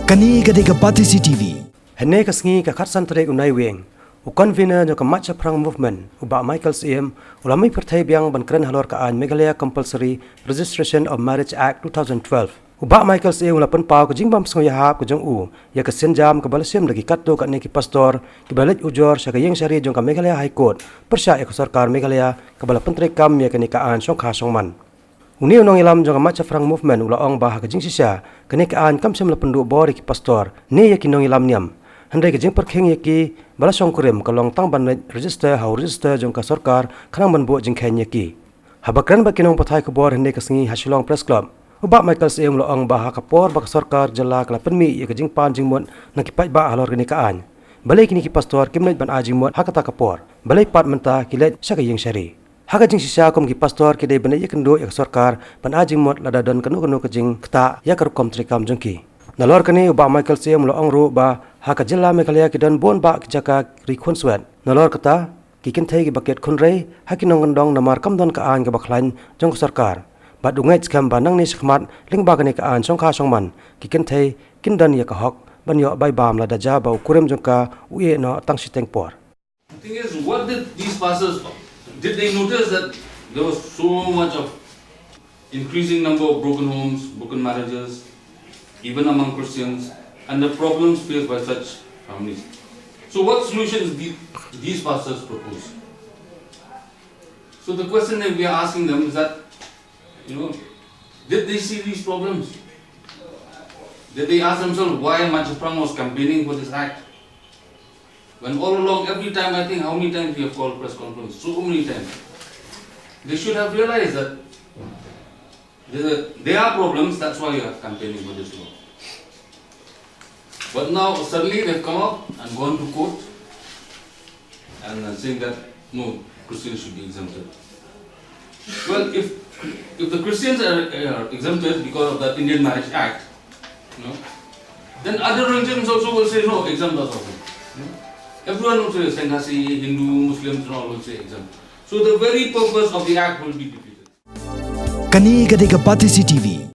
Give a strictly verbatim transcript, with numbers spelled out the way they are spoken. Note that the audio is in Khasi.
Kane ka dei ka Batesi T V. Hynne ka sngi ka khatsan tarik u Naiwieng, u convener jong ka Mait Shaphrang Movement, u Bah Michael Syiem, u la mih pyrthei biang ban kren halor ka aiñ Meghalaya Compulsory Registration of Marriage Act two thousand twelve. U Bah Michael Syiem u la pynpaw ka jingbym sngewïahap ka jong u ïa ka sienjam kaba la shim da ki katto katne ki pastor kiba leit ujor sha ka ïing shari jong ka Meghalaya High Court pyrshah ïa ka sorkar Meghalaya kaba la pyntreikam ïa kane ka aiñ shongkha shongman. Une u nongïalam jong ka Mait Shaphrang Movement u la ong ba ha ka jingshisha kane ka aiñ kam shym la pynduh bor ïa ki pastor ne ïa ki nongïalam niam. Hynrei ka jingpyrkhing ïa ki ba la shongkurim ka long tang ban leit register ha u register jong ka sorkar khnang ban buh jingkheiñ ïa ki. Haba kren bad ki nongpathai khubor hynne ka sngi ha Shillong Press Club, u Bah Michael Syiem u la ong ba ha ka por ba ka sorkar jylla ka la pynmih ïa ka jingpan jingmut na ki paidbah halor kane ka aiñ, balei kine ki pastor kim leit ban ai jingmut ha kata ka por, balei pat mynta ki leit sha ka ïing shari. Ha ka jingshisha kum ki pastor ki dei ban ïakynduh ïa ka sorkar ban ai jingmut lada don kano kano ka jingktah ïa ka rukom treikam jong ki. Nalor kane u Bah Michael Syiem u la ong ruh ba ha ka jylla Meghalaya ki don bun bah ki jaka ri khunswet. Nalor kata ki kynthei kiba kit khunrei ha ki nongkyndong namar kam don ka aiñ kaba khlaiñ jong ka sorkar. Bad u ngeit skhem ba nangne shakhmat lyngba kane ka aiñ shongkha shongman ki kynthei kin don ïa ka hok ban ïoh bai bam lada ja ba u kurim jong ka u ïeh noh tang shiteng por. The thing is, what did these pastors, did they notice that there was so much of increasing number of broken homes, broken marriages, even among Christians, and the problems faced by such families? So what solutions did these pastors propose? So the question that we are asking them is that, you know, did they see these problems? Did they ask themselves why Mait Shaphrang was campaigning for this act? When all along, every time, I think, how many times we have called press conference? So many times. They should have realized that there are, there are problems, that's why you are campaigning for this law. But now, suddenly, they've come up and gone to court and uh, saying that, no, Christians should be exempted. Well, if, if the Christians are, are exempted because of that Indian Marriage Act, you know, then other religions also will say, no, exempt us also. You know? Everyone will say, Sannyasi, Hindu, Muslims, and all will say exempt. So the very purpose of the act will be defeated. Kane ka dei ka Batesi T V.